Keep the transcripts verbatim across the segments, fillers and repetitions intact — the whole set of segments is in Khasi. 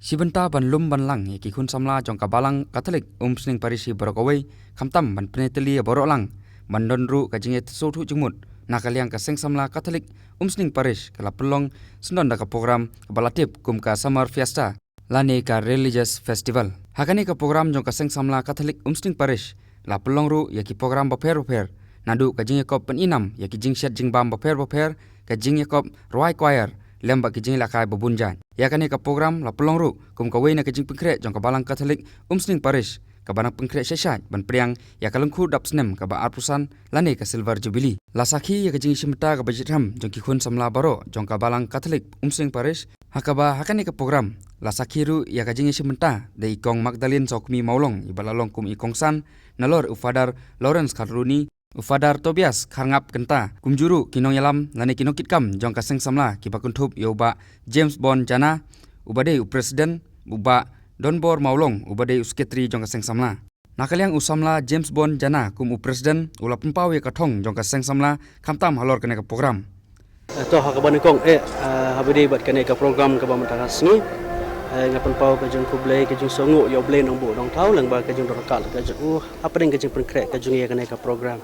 Shi bynta ban lum ban lang ïa ki khun samla jong ka Balang Katholik Umsning Parish hi baroh kawei, khamtam ban pynïatylli ïa baroh lang, ban don ruh ka jingïasngewthuh jingmut na ka liang ka Seng Samla Katholik Umsning Parish ka la pynlong syndon da ka program kaba la tip kum ka Summer Fiesta lane ka Religious Festival. Ha kane ka program jong ka Seng Samla Katholik Umsning Parish la pynlong ruh ïa ki program bapher bapher, naduh ka jingïakop pynïainam ïa ki jingshet jingbam bapher bapher, ka jingïakop rwai choir, lem bad ki jingïalehkai babun jait. Ïa kane ka program la pynlong ruh kum kawei na ka jingpynkhreh jong ka Balang Katholik Umsning Parish kaba nang pynkhreh shai shai ban pdiang ïa ka lyngkhuh dap snem kaba arphew san lane ka Silver Jubilee. La sakhi ïa ka jingïashim bynta kaba jylliew jong ki khun samla baroh jong ka Balang Katholik Umsning Parish, ha kaba ha kane ka program la sakhi ruh ïa ka jingïashim bynta da i Kong Magdalene Sawkmie Mawlong, iba la long kum i kongsan nalor u Father Lawrence Kharluni, u Father Tobias Kharngap Kynta, kumjuh ruh ki nongïalam lane ki nongkitkam jong ka Seng Samla kiba kynthup ïa u Bah James Bond Jana, uba dei u President, u Bah Donbor Mawlong, uba dei u Secretary jong ka Seng Samla. Na ka liang u samla James Bond Jana kum u President, u la pynpaw ïa ka thong jong ka Seng Samla khamtam halor kane ka program. Eh, to ha kaba nyngkong eh, eh, haba ïadei bad kane ka program kaba mynta ka sngi, eh, nga pynpaw ka jingkhublei, ka jingsngewnguh ïa U Blei Nongbuh Nongthaw lyngba ka jingdon ryngkat ka jong u hapdeng ka jingpynkhreh ka jong ngi ïa kane ka program.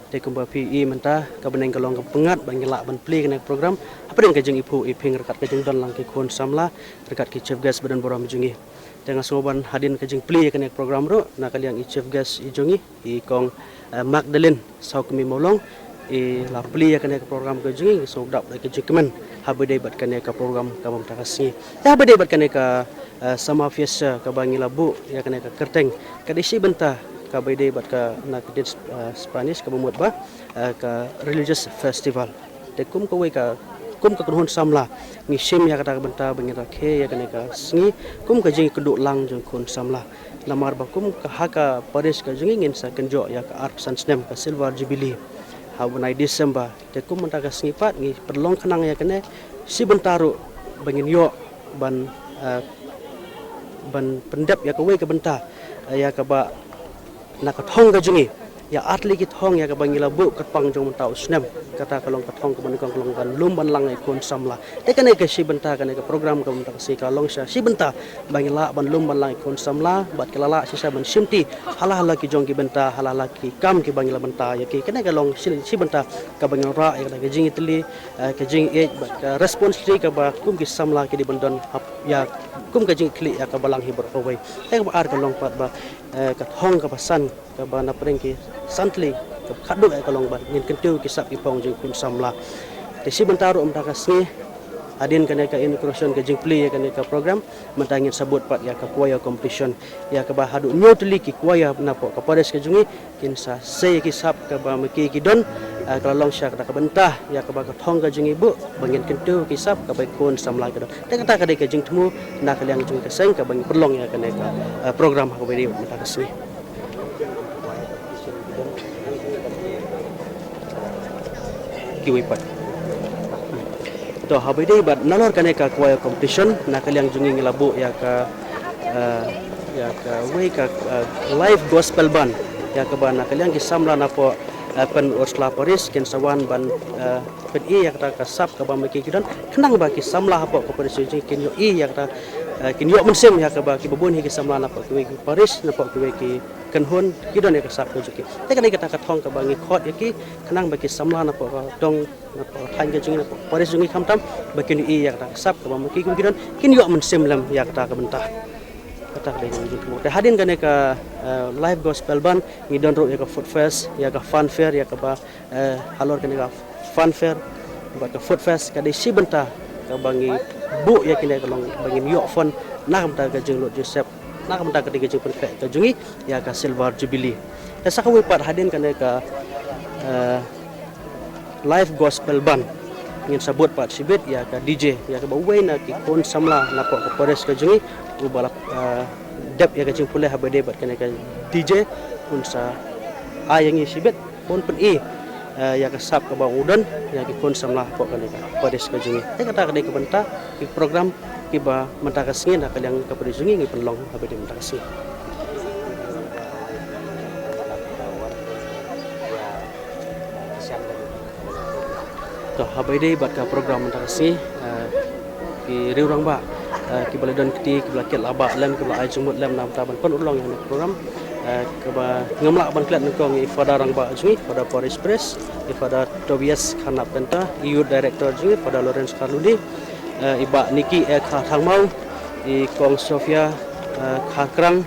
Te kumba phi i mynta, ka bneng ka long kaba pyngngad ba ngi lah ban plie kane ka program hapdeng ka jingiphuh iphieng ryngkat ka jingdon lang ki khun samla, ryngkat ki chief guest ba don burom jong ngi. Te nga sngew ban hadien ka jingplie ïa kane ka program ruh, na ka liang i chief guest i jong ngi, i Kong, eh, Magdalene Sawkmie Mawlong, i la plie ïa kane ka program ka jong ngi, nga sngew dap da ka jingkmen haba ïadei bad kane ka program kaba mynta ka sngi. Te haba ïadei bad kane ka, eh, Summer Fiesta kaba ngi la buh ïa kane ka kyrteng, ka dei shi bynta kaba ïadei bad ka, na ka ktien, eh, Spanish kaba mut ba, eh, ka religious festival. Te kum kawei ka, kum ka kynhun samla, ngi shim ïa kata ka bynta ba ngin rakhe ïa kane ka sngi kum ka jingkynduh lang jong khun samla. Namar ba kum ka ha ka parish ka jong ngi ngin sa kynjoh ïa ka arphew san snem ka Silver Jubilee ha u bnai December. Te kum mynta ka sngi pat ngi pynlong khnang ïa kane shi bynta ruh ba ngin ïoh ban, eh, ban pyndep ïa kawei ka bynta, eh, ïa kaba na ka thong ka jong ngi, ïa ar tylli ki thong ïa kaba ngi la buh kyrpang jong mynta u snem. Kata ka long ka thong kaba nyngkong ka long ban lum ban lang ïa ki khun samla. Te kane ka shi bynta kane ka program kaba mynta ka sngi ka long sha shi bynta ba ngi lah ban lum ban lang ïa ki khun samla bad ki la lah shisha ban shimti ha la ha la ki jong ki bynta, ha la ha la ki kam kiba ngi la bynta ïa ki. Kane ka long shi, shi bynta kaba ngi rah ïa kata ka jingïatylli, eh, ka jingïeit bad ka responsibility kaba kum ki samla ki dei ban don hap ïa kum ka jingïatylli ïa ka Balang hi baroh kawei. Te kaba ar ka long pat ba, eh, ka thong kaba san kaba na pdeng ki san tylli, kaba khatduh ïa ka long ba ngin kyntiew ki sap ki phong jong ki khun samla. Te shi bynta ruh mynta ka sngi, hadien kane ka inauguration, ka jingplie ïa kane ka program, mynta ngin sa bud pat ïa ka choir competition, ïa kaba haduh hynñiew tylli ki choir napoh ka parish ka jong ngi kin sa sei ïa ki sap kaba ma ki ki don, eh, ka la long sha kata ka bynta ïa kaba ka thong ka jong ngi buh ba ngin kyntiew ki sap kaba ki khun samla ki don. Te kata ka dei ka jingthmu na ka liang jong ka seng kaba ngi pynlong ïa kane ka, eh, program ha kaba ïadei mynta ka sngi. Kiwei pat. To, haba ïadei bad nalor kane ka choir competition, na ka liang jong ngi ngi la buh ïa ka, eh, ïa kawei ka, eh, live gospel band, ïa kaba na ka liang ki samla napoh, eh, Pynursla Parish kin sa wan ban, eh, pyni ïa kata ka sap kaba ma ki ki don, khnang ba ki samla hapoh ka parish jong ngi kin ïohi ïa kata, eh, kin ïoh mynsiem ïa kaba kiba bun hi ki samla napoh kiwei ki parish, napoh kiwei ki kynhun ki don ïa ka sap ka jong ki. Te ka dei kata ka thong kaba ngi khot ïa ki, khnang ba ki samla napoh ka dong, napoh ka thaiñ ka jong ngi, napoh ka parish jong ngi khamtam, ba kin ïohi ïa kata ka sap kaba ma ki ki don, kin ïoh mynsiem lem ïa kata ka bynta. Kata ka dei ka jingthmu. Te hadien kane ka, eh, live gospel band, ngi don ruh ïa ka food fest, ïa ka fun fair, ïa kaba, eh, halor kane ka fun fair bad ka food fest ka dei shi bynta kaba ngi buh ïa kine ka long ba ngin ïoh fund na ka bynta ka jinglut jingïasep, na ka bynta ka dei ka jingpynkhreh ka jong ngi ïa ka Silver Jubilee. Te sa kawei pat hadien kane ka, eh, live gospel band, ngin sa bud pat shibit ïa ka D J, ïa kaba uwei na ki khun samla napoh ka parish ka jong ngi, uba la, eh, dep ïa ka jingpule haba ïadei bad kane ka D J, un sa ai ïa ngi shibit, un pyni, eh, ïa ka sap kaba u don ïa ki khun samla hapoh kane ka parish ka jong ngi. Te kata ka dei ka bynta ki program kiba mynta ka sngi na ka liang ka parish jong ngi ngi pynlong haba ïadei mynta ka sngi. To, haba ïadei bad ka program mynta ka sngi, eh, ki riew rangbah eh, kiba la don kti, kiba la kit la bah lem, kiba la ai jingmut lem na ka bynta ban pynurlong ïa kane ka program. Eh, kaba ngam lah ban klet nyngkong ïa i Father rangbah jong ngi, Father Paris Pres, i Father Tobias Kharnap Penta, i Youth Director jong ngi, Father Lawrence Kharludi, eh, i Bah Nikki A Kharthangmaw, i Kong Sophia, eh, Kharkrang,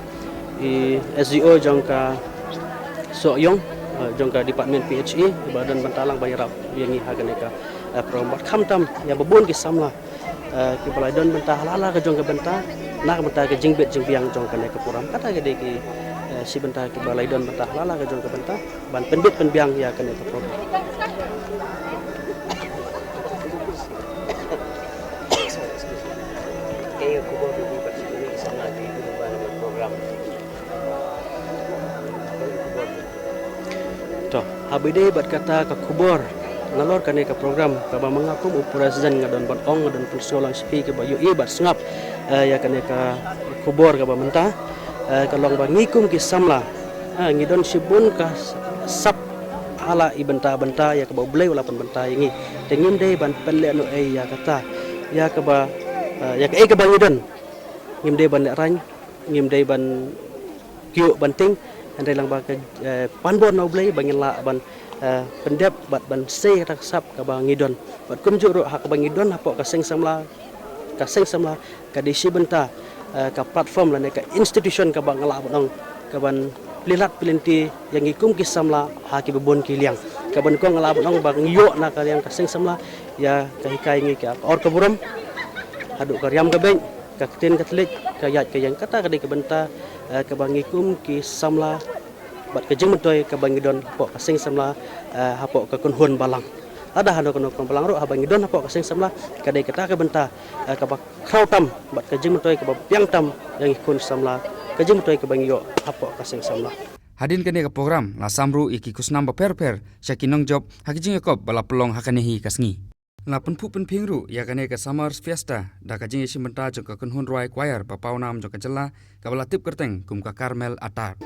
i S D O jong ka Sohiong, eh, jong ka Department P H E, iba don bynta lang ba ïarap ïa ngi ha kane ka, eh, program. Bad khamtam ïa ba bun ki samla, eh, kiba la don bynta ha la la ka jong ka bynta, na ka bynta ka jingbit jingbiang jong kane ka program. Kata ka dei ki, eh, shi bynta kiba la don bynta ha la la ka jong ka bynta ban pynbit pynbiang ïa kane ka program. Kaei ka khubor kaba ngi pat shu ïohi samla ki kumba na ka program? To, haba ïadei bad kata ka khubor nalor kane ka program, kaba ma nga kum u president nga don ban ong, nga don pynsngew lang sha phi kiba ïohi bad sngap, eh, ïa kane ka khubor kaba mynta, eh, ka long ba ngi kum ki samla, eh, ngi don shibun ka sap ha la i bynta bynta ïa kaba U Blei u la pynbynta ïa ngi. Te ngim dei ban pynlehnohei ïa kata, ïa kaba, eh, ïa kaei kaba ngi don. Ngim dei ban lehraiñ, ngim dei ban kiew ban tieng, hynrei lang ba ka, eh, panbor na U Blei ba ngin lah ban, eh, pyndep bad ban sei kata ka sap kaba ngi don. Bad kumjuh ruh ha kaba ngi don hapoh ka seng samla, ka seng samla ka dei shi bynta, eh, ka platform lane ka institution kaba nga lah ban ong kaban plie lad plie lynti ïa ngi kum ki samla ha kiba bun ki liang. Kaba nyngkong nga lah ban ong ba ngi ïoh na ka liang ka seng samla ïa ka hikai ngi ka or ka burom haduh ka riam ka beit, ka ktien ka thylliej, ka ïaid ka ïeng. Kata ka dei ka bynta, eh, kaba ngi kum ki samla bad ka jingmyntoi kaba ngi don hapoh ka seng samla, eh, hapoh ka kynhun balang. Lada hano kano kano balang ruh haba ngi don hapoh ka seng samla, ka dei kata ka bynta, eh, kaba khraw tam bad ka jingmyntoi kaba biang tam ïa ngi khun samla, ka jingmyntoi kaba ngi ïoh hapoh ka seng samla. Hadien kane ka program la sam ruh ïa ki khusnam bapher bapher sha ki nongjop ha ki jingïakop ba la pynlong ha kane hi ka sngi. La pynphuh pynphieng ruh ïa kane ka Summer Fiesta da ka jingïashim bynta jong ka kynhun rwai choir ba pawnam jong ka jylla, kaba la tip kyrteng kum ka Carmel Atar.